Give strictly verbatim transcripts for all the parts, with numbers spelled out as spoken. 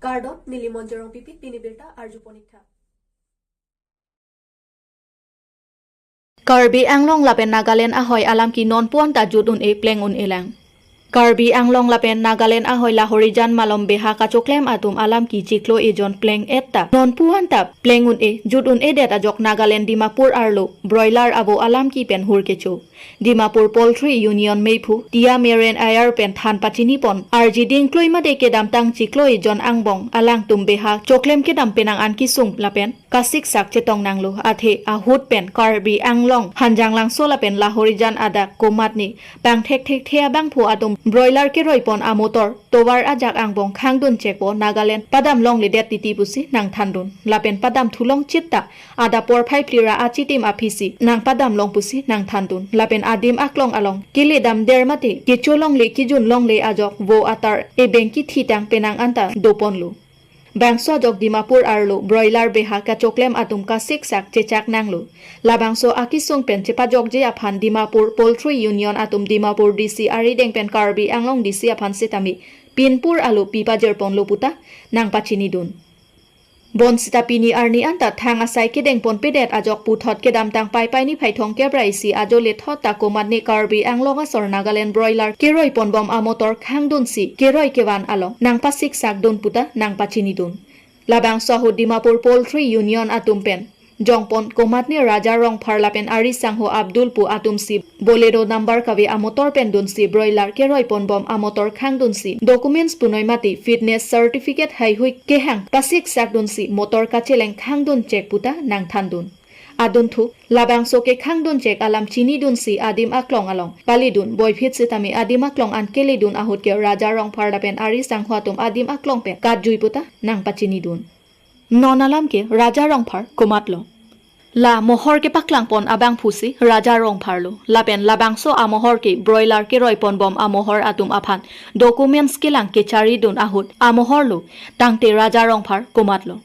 Kardom, neli Monjorong Pipi, pini birta arju ponik tha. Karbi Anglong lapen Nagaland ahoi alam ke non puan ta jut un-e pleng un-e lang. Karbi Anglong lapen Nagaland ahoi Lahorijan malom beha kachoklem atum alam ke chiklo ejon pleng et ta non puan ta pleng un-e jut un-edet ajok Nagaland Dimapur arlo broiler abo alam ke pen hur kecho. Dimapur Poultry Union meiphu Tia Meren Ayar pen than pachini pon arji dingklui mate kedamtang chiklo ejon angbong alangtum beha choklem kedam penang an kesung lapen kasiksak chetong nanglo, athe ahut pen Karbi Anglong Hanjanglangso lapen Lahorijan adak komatne pangthek thekthe abangphu atum broiler keroi pon amotor tovar ajak angbong khangdun chekpo Nagaland padam longledet titi pusi nangthandun lapen padam thulong chit ta adap porphai phli ra achitim aphisi nangpadam long pusi nangthandun lapen adim aklong along keledam der mate kecho longle kejun longle ajok vo atar ebeng kethitang penang anta doponlo. Bangso ajok Dimapur arlo broiler beha kachoklem atum kasiksak chechak nanglo. Labangso akesung pen chepajokji aphan Dimapur Poultry Union atum Dimapur D C arideng pen Karbi Anglong D C aphan sitame pinpur alo pi pajir ponlo puta nangpachinidun. Bonsita pini arni anta thang asai kedeng ponpedet ajok puthot kedamtang Paipai niphai thomkep ra isi ajo lethot ta komatne Karbi Anglong asor Nagaland broiler keroi ponbom amotor khangdunsi keroi kevan along nangpasiksakdun puta nangpachinidun. Labangso ahut Dimapur Poultry Union atum pen jongpon komatne Raja Rongphar lapen ari sangho Abdul pu atumsi Bolero number kave amotor pen dunsi broiler keroi ponbom amotor khangdunsi documents punoi mate fitness certificate haihui kehang pasiksakdunsi motor kacheleng khangdun chek puta nangthandun. Adunthu labangso kekhangdun chek alam chinidunsi adim aklong along palidun boiphit sitame adim aklong an keledun ahut ke Raja Rongphar lapen ari sangho atum adim aklong pen katjui puta nangpachinidun. Non alam ke Raja Rongphar komatlo? La mohor kepaklang pon abangphusi Raja Rongpharlo. Lapen labangso amohor ke broiler keroi ponbom amohor atum aphan documents kelang kecharidun ahut amohorlo. Tangte Raja Rongphar komatlo?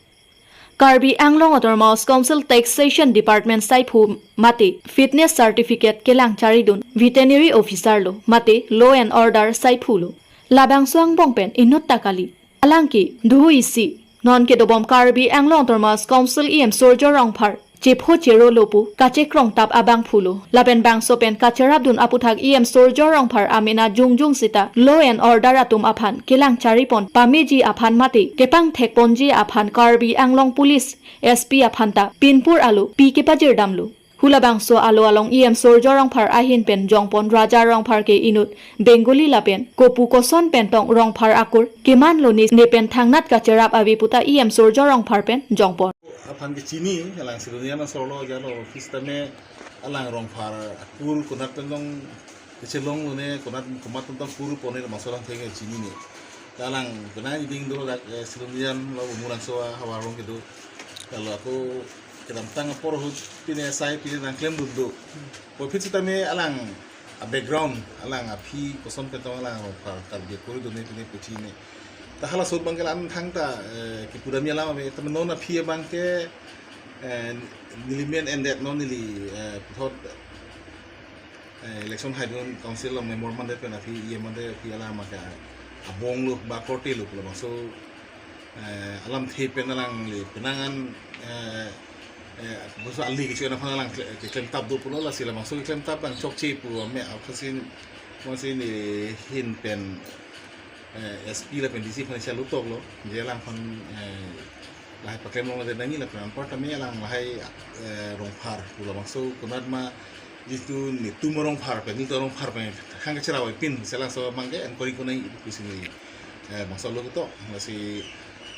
Karbi Anglong Autonomous Council Taxation Department saiphu mate fitness certificate kelang charidun veterinary officer lo mate law and order saiphu lo. Labangso angbong pen inut ta kali. Alang ke dhu isi non kedobom Karbi Anglong Autonomous Council E M Surjya Rongphar chepho chero lo pu kachekrong tap abangphulo. Lapen bangso pen kacherapdun aputhak E M Surjya Rongphar amena jongjong sita law and order atum aphan kelang charipon pameji aphan mate kepangthek ponji aphan Karbi Anglong Police S P aphan ta pinpur alo pi kepajirdamlo. Hu labangso alo along E M Surjya Rongphar ahin pen jongpon Raja Rongphar ke inut Bengali lapen kopu koson pen tong Rongphar akur kemanlo ne, ne pen thangnat kacherap ave puta E M Surjya Rongphar pen jongpon. Aphan ke chini, alang Silonijan asor lo, jalo office tame alang Rongphar akur konat pen tong kechelonglo ne, konat komat pen tong kur pon ne, labangso alamthe ke chinine. Alang penang iding do dak, eh, Silonijan lo Bumulangso ahavar along kedo. Lalu ako kedamtang apor ahut pine asai pine nangklemdun do. Boiphit sitame alang a-background, alang aphi koson pen tong alang Rongphar Karbi akur do ne pine puthi ne. Ta halaso abang ke la-an thangta, eh, kipudam alam ave, tame non aphi abang ke, eh, neli men endet non neli, eh, puthot, eh, election haidun council along member mandet pen aphi, E M mandet aphi alam ke abong lo ba korte lo pulo bangso, eh, alamthe pen alangli penang an, eh, eh, bangso ali kecho-an aphan alang kle-, keklem tap do pulo, lasi labangso keklem tap abang chokche pu ame aphasin, aphasin, eh, hin pen, eh, S P lapen D C aphan isi alutok lo, je alang aphan, eh, lahai paklem longledet nangji lapen anpar tame alang lahai, eh, Rongphar pu labangso konat ma jitu netum Rongphar pen, netum Rongphar pen khang kachera oi pin, si labangso abang ke enquiry konai pusi neli, eh, bangso lo ketok, lasi,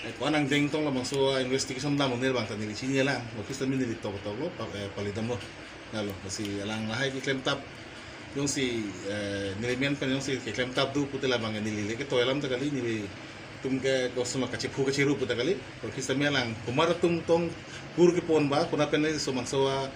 eh, ko-an angdeng tong labangso investigation dam unir abang ta neli chini alang, office tame neli tok tok lo, pa-, eh, palidam lo. Lalo, lasi alang lahai keklem tap jongsi, eh, neli men pen jongsi keklem tap do pute labang neli le ketoi alam ta kali, nelitum ke koson kachephu kacheru pu ta kali. Office tame alang komat atum tong kur kepon ba, konat pen laso bangso a,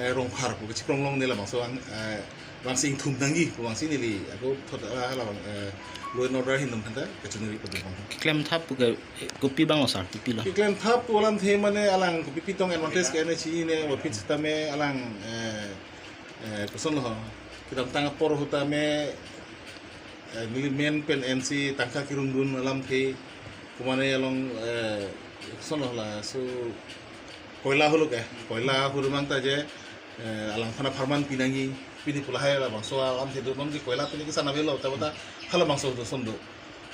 eh, Rongphar pu kachekrong longle labangso ang, eh, vangsi ingthum nangji pu vangsi neli ako thot, ah, labang, eh, law and order ahin atum aphanta kachiniri padu bang. Klem thap pu ke kopi abang lo sir, kopi lo? Keklem thap pu alamthe mane alang kopi pi tong advantage ke-en chinine, boiphit sitame alang, eh, eh, koson lo ho. Kedamtang apor ahut tame, eh, neli men pen ensi tangka kerungdun alamthe, Kumane along, eh, son lo laso koila ahut ke, koila ahut mang ta je, eh, alangphan apharman pinangji, pini pu lahai labangso alamthe do, non ke koila pini ke sana avelo, ta bata halabangso do, son do.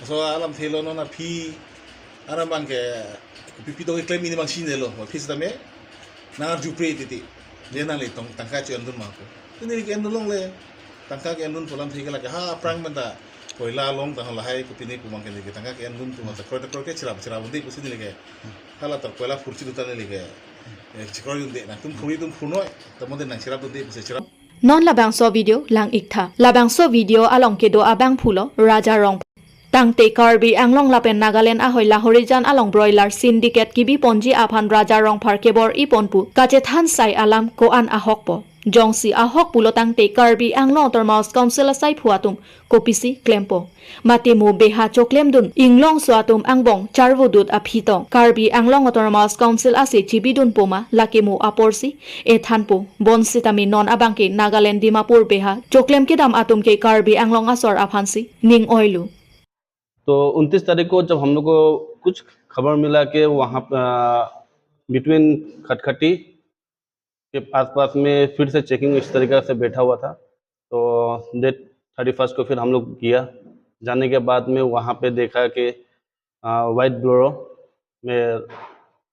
So alamthe lo non aphi, aram bang ke, kopi pi do keklem pini bang sine lo, aphi sitame, nang arjupre titi. Dia nanglitum tangka che-endun ma ko. Pini ke-endun longle. Tangka ke-endun pu alamthe ke lake ha aphrang bang ta koila along ta lahai ko pini pu mang ke, ke tangka ke-endun pu mang ta kroi ta kroi ke cherap cherap un-e pusi neli ke. Hala ta koila phurchi do ta neli ke. Eh, chekroi un-e, nangtum phuri tum phurnoi. Ta mo de nang cherap un-e pusi cherap. Non labangso video lang-ik tha. Labangso video along kedo abangphu lo Raja Rong. Tangte Karbi Anglong lapen Nagaland ahoi Lahorijan along broiler syndicate kebi ponji aphan Raja Rongphar kebor-i pon pu kachethan sai alam ko-an ahokpo. Jongsi ahok pulo tangte Karbi Anglong Autonomous Council asaiphu atum kopisi klempo. Mate mo beha choklemdun inglongso atum angbong charvudut aphi tong Karbi Anglong Autonomous Council ase chibidunpo ma, lake mo aporsi ethanpo. Bonsitame non abang ke Nagaland Dimapur beha choklem kedam atum ke Karbi Anglong asor aphansi ning oilo. तो उनतीस तारीख को जब हम लोग को कुछ खबर मिला कि वहाँ बिटवीन खटखटी के आसपास में फिर से चेकिंग इस तरीका से बैठा हुआ था। तो डेट थर्टी फर्स्ट को फिर हम लोग गया। जाने के बाद में वहाँ पे देखा कि वाइट ब्लोरो में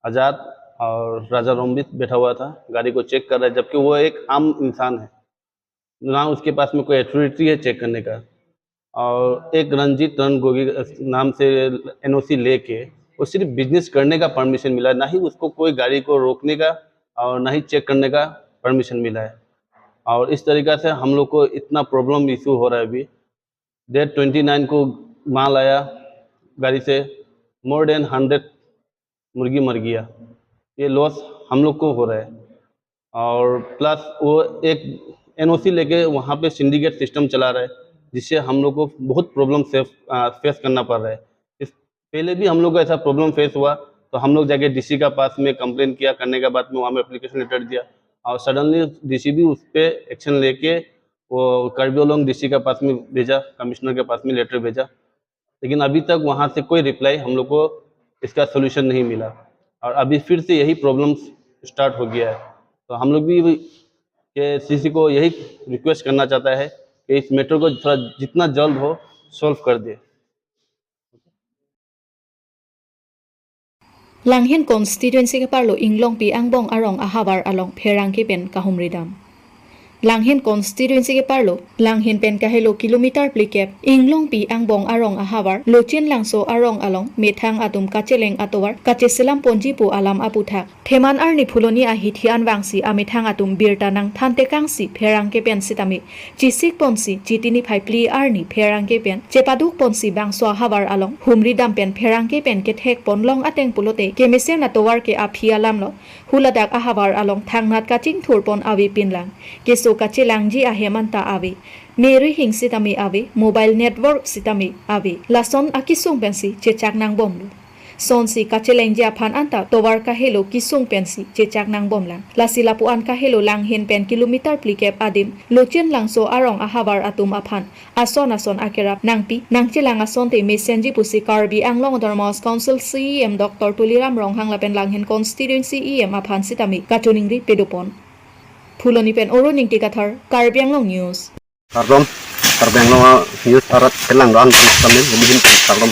आज़ाद और राजा रोम्बित बैठा हुआ था, गाड़ी को चेक कर रहा है, जबकि वो एक आम इंसान है, ना उसके पास में कोई अथॉरिटी है चेक करने का। और एक रंजीत रणगोगी नाम से एनओसी लेके वो सिर्फ बिजनेस करने का परमिशन मिला है, ना ही उसको कोई गाड़ी को रोकने का और ना ही चेक करने का परमिशन मिला है। और इस तरीका से हम लोग को इतना प्रॉब्लम इशू हो रहा है अभी। डेट ट्वेंटी नाइन को माल आया गाड़ी से, मोर देन हंड्रेड मुर्गी मर गया। ये लॉस हम लोग को हो रहा है। और प्लस वो एक एनओसी लेके वहाँ पे सिंडिकेट सिस्टम चला रहा है, जिससे हम लोग को बहुत प्रॉब्लम से फेस करना पड़ रहा है। इस पहले भी हम लोग को ऐसा प्रॉब्लम फेस हुआ, तो हम लोग जाके डीसी का पास में कंप्लेन किया, करने के बाद में वहाँ में एप्लीकेशन लेटर दिया और सडनली डीसी भी उस पर एक्शन लेके वो कार्बी आंगलोंग डीसी के पास में भेजा, कमिश्नर के पास में लेटर भेजा, लेकिन अभी तक वहाँ से कोई रिप्लाई हम लोग को इसका सॉल्यूशन नहीं मिला। और अभी फिर से यही प्रॉब्लम्स स्टार्ट हो गया है। तो हम लोग भी के सीसी को यही रिक्वेस्ट करना चाहता है कि इस मैटर को थोड़ा जितना जल्द हो सॉल्व कर दे। Langhin constituency keparlo Inglongpi angbong arong ahavar along pherangke pen kahumridam. Langhin constituency keparlo Langhin pen kahelo kilometer phlikep Inglongpi angbong arong ahavar Lochin Langso arong along methang atum kacheleng atovar kacheselam ponji pu alam aputhak Theman arni Phuloni ahithi anvangsi amethang atum birta nangthantekangsi pherangke pen sitame chesik ponsi Chiti niphai phli arni pherangke pen chepaduk ponsi bangso ahavar along humridam pen pherangke pen kethek ponlong ateng pulote kemesen atovar ke aphi alam lo. Huladak ahavar along thangnat kachingthur pon ave pinlang. Keso kachelangji ahem anta ave. Neri hing sitame ave, mobile network sitame ave. Lason akesung pensi chechak nangbomlo. Sonsi kachelengji aphan anta tovar kahelo kesung pensi chechak nangbomlang. Lasi lapu-an kahelo Langhin pen kilometer phlikep adim Lochin Langso arong ahavar atum aphan ason ason akerap nangpi nangchelang asonte mesenji pusi Karbi Anglong Autonomous Council CEM Doctor Tuliram Ronghang lapen Langhin Constituency EM aphan sitame kachoningri pedopon. Phuloni pen Oro Ningti Kathar, Karbi Anglong News. Kardom, Karbi Anglong News arat kelang do-an bang kami, kami hin kardom.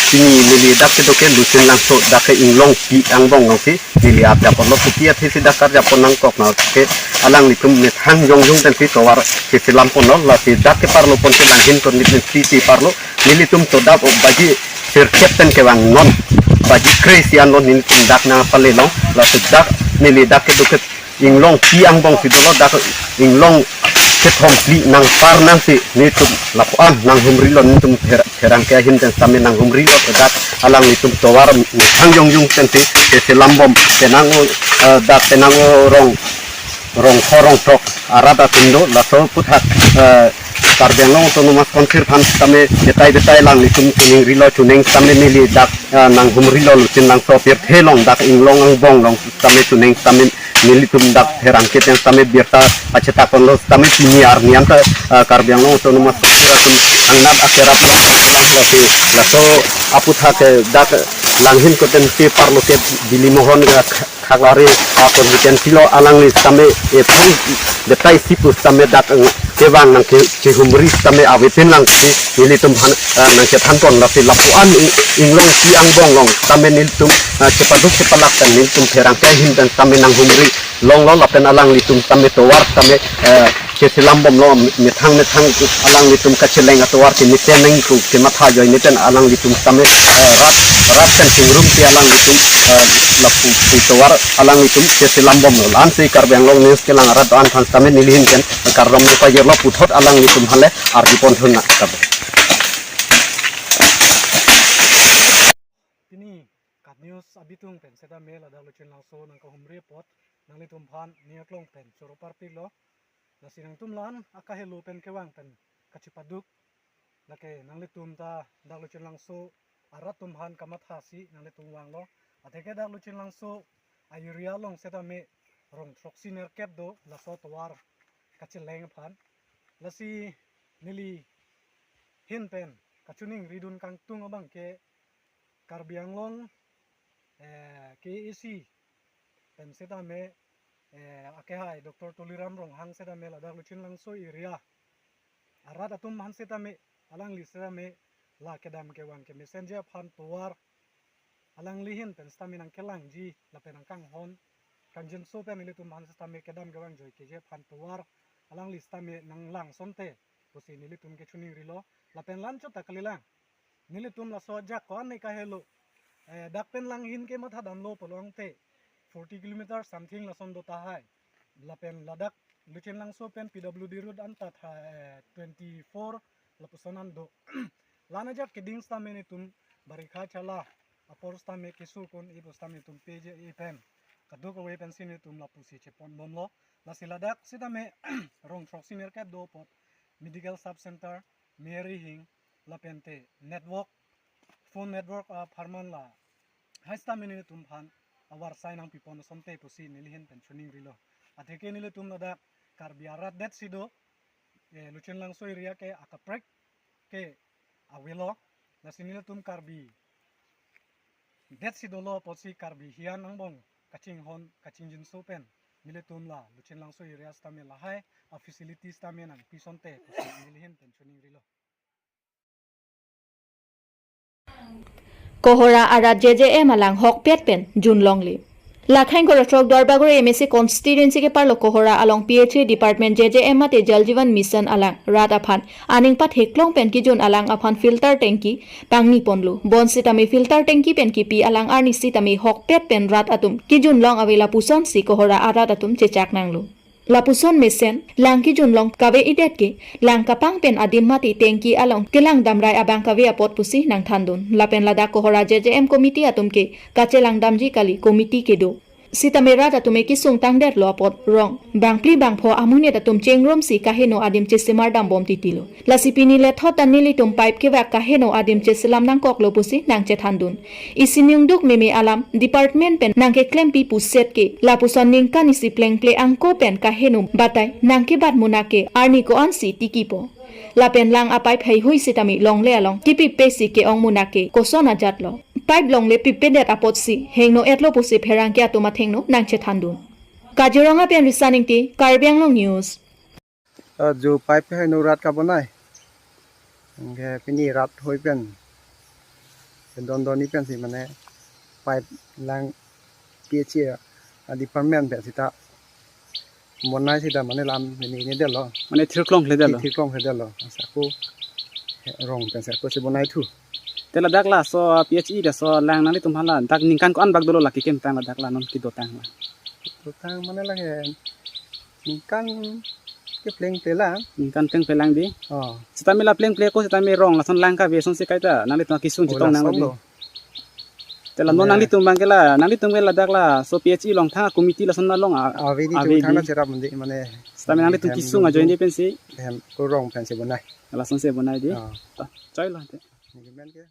Pini neli dak kedo ke Lochin Langso dak ke Inglongpi angbong alongsi neli arjap ponlo, kopi athesi dak arjap pon nangkok na ke alanglitum methang jongjong pensi tovar keselam ponlo, lasi dak keparlo pon ke Langhin constituency parlo nelitum to dak o baji sirkep pen kevang non baji kre-isi anlo nelitum dak nangpalelong, lasi dak neli dak kedo ke Inglongpi angbongsi dolo, dak Inglong kethom phli nangpar nangsi nelitum lapu-an nanghumrilo, nelitum pher-, pherangke ahin pen sitame nanghumrilo, dak alanglitum tovar methang jongjong pensi keselam bom, penang o, eh, dak penang o rong, rongkho rongthrok arat atum do, laso aputhak, eh, Karbi Anglong Autonomous Council aphan sitame betai betai alanglitum choningrilo, choneng sitame neli dak, eh, nanghumrilo, Lochin Langso pirthe along dak Inglong angbong along sitame choneng sitame nelitum dak pherangke pen sitame birta pachetak ponlo sitame pini arni anta, ah, Karbi Anglong Autonomous Council atum thangnat akerap along lasi laso Aputhak ke dak langhin koten pe parlo ke Bili Mohan ke kha-, khaklari akon hiten silo alangli sitame ephan detai si pu sitame dak, eh, kevang nangke chehumri sitame avepin lang si nelitum han, eh, nangkethan pon lasi lapu-an ing-, inglong si angbong along sitame nelitum, eh, chepaduk chepalak pen nelitum pherangke ahin pen sitame nanghumri longlo lapen alanglitum sitame tovar sitame, eh, cheselam bomlo methang methang alanglitum kacheleng atovar ke mesen nang ku kematha ajoine pen alanglitum sitame, eh, rat rat pen chingrum si alanglitum, eh, lapu pu tovar alanglitum cheselam bomlo. La-an si Karbi Anglong News kelang arat do-an aphan sitame neli ahin pen kardom nepajirlo puthot alanglitum aphan le ardi pon thun nang kabo. Pini KAT News abitung pen setame ladak Luchinlangso nangkahumri apot nanglitum aphan ning aklong pen choro parpiklo. Lasi nangtum la-an akahelo pen kevang pen kachepaduk. Lake nanglitum ta dak Luchinlangso arat atum aphan kamatha si nanglitum vanglo. Atheke dak Luchinlangso a-area along setame rong throksi nerkep do laso tovar kacheleng aphan. Lasi neli ahin pen kachiningridun kangtung abang ke Karbi Anglong, eh, K A A C pen setame, eh, akehai Doctor Tuliram Ronghang setame ladak Luchinlangso area arat atum aphan setame alangli setame la kedam kevang kemesenji aphan tovar alangli ahin pen setame nangkelangji lapen nangkanghon kangjinso pen nelitum aphan setame kedam kevang ajoine keji aphan tovar alangli setame nanglang asonte pusi nelitum kechiningrilo. Lapen la-an chot ta kalilang. Nelitum laso ajak ko-an ne kahelo. Eh, dak pen langhin kematha damlo pulote forty kilometer something lason do tahai. Lapen ladak Luchinlangso pen P W D road anta tha, eh, twenty-four lapuson an do. La-an ajak keding sitame nelitum barikha chala apor sitame keso kun ipo sitame nelitum peje e pen kadokave pensi nelitum lapusi chepon bomlo. Lasi ladak sitame rong throksi nerkep do apot medical sub center, Mary Hing, lapente network, phone network apharman lahai sitame nelitum aphan avarsai nangpipon asonte pusi neli ahin pen chiningrilo. Atheke nelitum ladak Karbi arat det si do, eh, Luchinlangso area ke akaprek ke avelo, lasi nelitum Karbi det si dolo apotsi Karbi hian angbong kachinghon kachingjinso pen nelitum la Luchinlangso area sitame lahai a-facilities sitame nangpi asonte pusi neli ahin pen chiningrilo. Kohora arat J J M alang hokpet pen junlongle. Lakhang Koratrok Duarbagori M A C constituency keparlo Kohora along P H E department J J M mate Jal Jeevan Mission alang rat aphan aning patheklong pen kejun alang aphan filter tanki pangni ponlo. Bonsitame filter tanki pen kipi alang arni sitame hokpet pen rat atum kejunlong ave lapusonsi Kohora arat atum chechak nanglo. Lapuson mesen lang kejunlong kave-edet ke lang kapang pen adim mate tanki along kelang damrai abang kave apot pusi nangthandun. Lapen ladak Kohora J J M committee atum ke kachelang damji kali, committee kedo. Sitame rat atum ke kesung tangdetlo apot rong bangphli bangpho amonit atum chengrumsi kaheno adim chesemar dambom titilo. Lasi pini lethot ta nelitum pipe kevak kaheno adim cheselam nangkoklo pusi nangchethandun. Isi ningduk meme alam department pen nangkeklempi puset ke lapuson ningkan isi plengple angko pen kaheno batai nangkebat munak ke arni ko-ansi tikipo. Lapen lang a-pipe heihui sitame longle along kipipesi ke-ong munak ke koson ajatlo. Pipe longle pipedet apotsi hingno-etlo pusi pherangke atum athengno nangchethandun. Kaziranga pen Risaning Ingti, Karbi Anglong News. Ah, jo pipe hai no rat kabonai. Anke pini rat hoi pen. Pen don don ni pensi mane pipe lang P H E a department pen sita bonai sita mane lam ini ini detlo. Mane thirklong kledetlo. Thirklong kledetlo. Asa ko rong pensi ako si bonai thu. Te ladak laso P H E laso lang nanglitum aphan ladak ningkan ko-an bak dolo la kekim tang ladak la non kedotang la. Dotang mane lake ningkan ke plengple lang. Ningkan plengple lang dei. Oh. Sitame la plengple ko sitame rong lason lang kave asonsi kaita nanglitum kesung chetong nang lasonlo. Te la non nanglitum abang ke la nanglitum ke ladak laso P H E along thang committee lason along a-, ave dei ave dei. Thang na cherap mandi mane. Sitame nanglitum kesung ajoine pensi. Hem ko rong pensi bonai. Lasonsi bonai dei. Oh. Choi la te. Ningmen ke.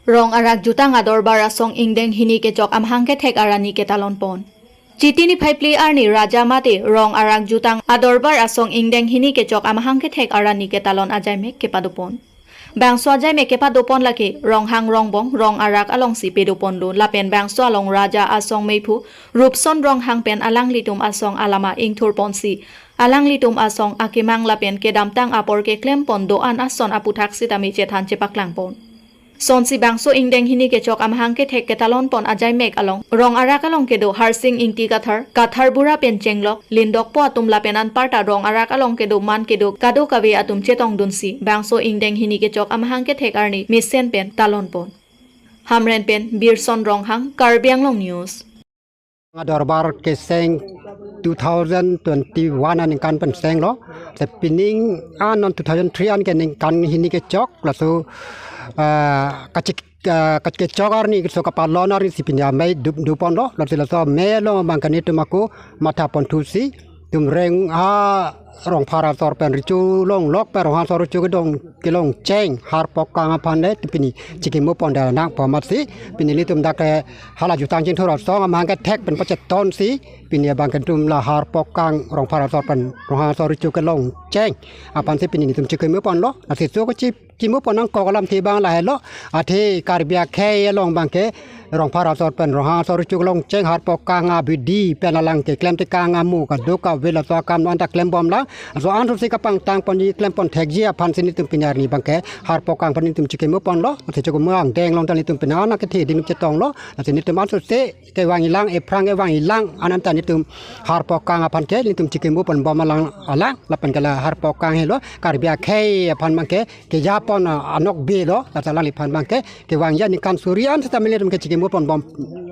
Rong arak jutang adorbar asong ingdeng hini kechok amahang kethek arani ketalon pon. Chiti niphai phli arni Raja mate rong arak jutang adorbar asong ingdeng hini kechok amahang kethek arani ketalon ajaimek kepadopon. Bangso ajaimek kepadopon lake Ronghang Rongbong rong arak alongsi pedoponlo lapen bangso along Raja Asong Meiphu Rupson Ronghang pen alanglitum asong alama ingthurponsi alanglitum asong akemang lapen kedamtang apor keklempon do-an ason aputhak sitame chethan chepaklangpon. Sonsi bangso ingdeng hini kechok amahang kethek ketalonpon ajaimek along rong arak along kedo Harsing Ingti Kathar, Kathar Bura pen Chenglok, Lindokpo atum lapen anparta rong arak along kedo man kedo kadokave atum chetongdunsi bangso ingdeng hini kechok amahang kethek arni mesen pen talonpon. Hamren pen Birson Ronghang, Karbi Anglong News. Dorbar keseng two thousand twenty-one aningkan pen senglo. Te pining an non two thousand three an ke ningkan hini kechok laso, ah, kachik, ah, kachikechok arni so kapalon arni si pini amei dup duponlo. Laso laso amei along abang ke netum ako mathaponthusi tum reng a Rongphar asor pen recho longlok pen Ronghang asor recho kedong kelongcheng Harpokang aphan le pini chikimupon da nangpo amatsi pini netum dak ke hala jutang chingthur asong amahang kethek pen pachetonsi pini abang ke netum la Harpokang Rongphar asor pen Ronghang asor recho kelongcheng aphansi pini netum chikimuponlo. Lasi so kachi kimupon nangkok alamthe abang lahelo, athe Karbi akhei along abang ke Rongphar asor pen Ronghang asor recho kelongcheng Harpokang abidi pen alang keklem tekang amu kadokave laso akam non ta klembomlang. Laso ansi kapangtangponji klempon thekji aphansi netum pini arni abang ke Harpokang aphan netum chikimuponlo. Lasi chikimu angdeng along ta netum pini an akethe adim chetonglo. Lasi netum ansi kevang ilang, ephrang kevang ilang, ananta netum Harpokang aphan ke netum chikimuponbom alang alang lapen ke la Harpokang helo Karbi akhei aphan abang ke kejapon, ah, anokbe lo, laso alangliphan abang ke kevangji aningkan suri an seta mele netum ke chikimuponbom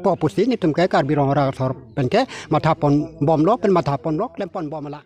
po pusi netum ke Karbi rong arak asor pen ke mathaponbomlo pen mathaponlo klemponbom alang.